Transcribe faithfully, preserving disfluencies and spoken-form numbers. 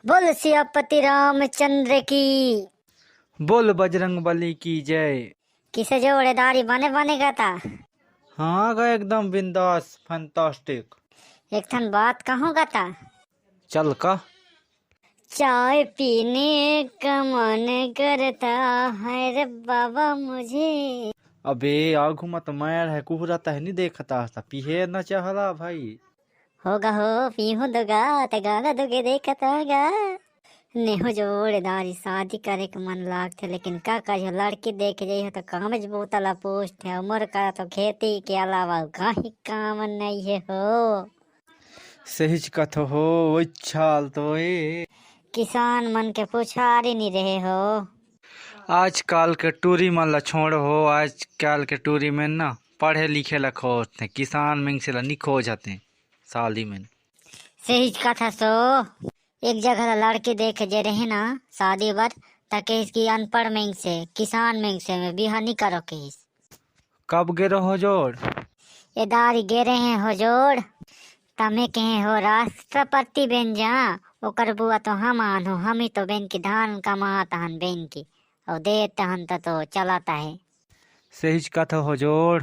बोल सियापति रामचंद्र की। बोल बजरंग बली की जय। किसे जोड़े दारी बने बने गता? हाँ गा, एकदम बिंदास, फैंटास्टिक। एक ठन बात कहूँ गता? चल का? चाय पीने का मन करता है रे बाबा मुझे। अबे आगू मत मैर है, कुहरा तह नहीं देखता, त पीहे न चहला भाई। होगा हो, पीहूं दोगा, त गाना दोगे देखता गा। नेहू जोड़ेदारी शादी करे के मन लागथे, लेकिन का करियो, लड़की देखे जइहो त कामच बूता ला पूछथे, मोर करा तो खेती के अलावा कहीं काम नहीं है हो। सहीच कथो हो, ओइ छाल तो ए। किसान मन के पुछारी नहीं रहे हो। आजकाल के टूरी मन ला छोड़ हो, आजकाल के टूरी मन ना पढ़े लिखे ला खोजथे, किसान मन से ला नहीं खोजथे शादी में। सहीच कथा सो, एक जगह ला लड़की देखे जे रहे ना शादी बर, त कहिस कि अनपढ़ मेंग से, किसान मेंग से में बिहा नहीं करो कहिस। कब गे रहो जोड़? ए दारी गे रहे हो जोड़, तमे कहे हो राष्ट्रपति बेन जा, ओकर बुआ तो हम आन हो, हम ही तो बेन की धान कमात हन बेन की, और देत हन त तो चलत है। सहीच कथा हो जोड़।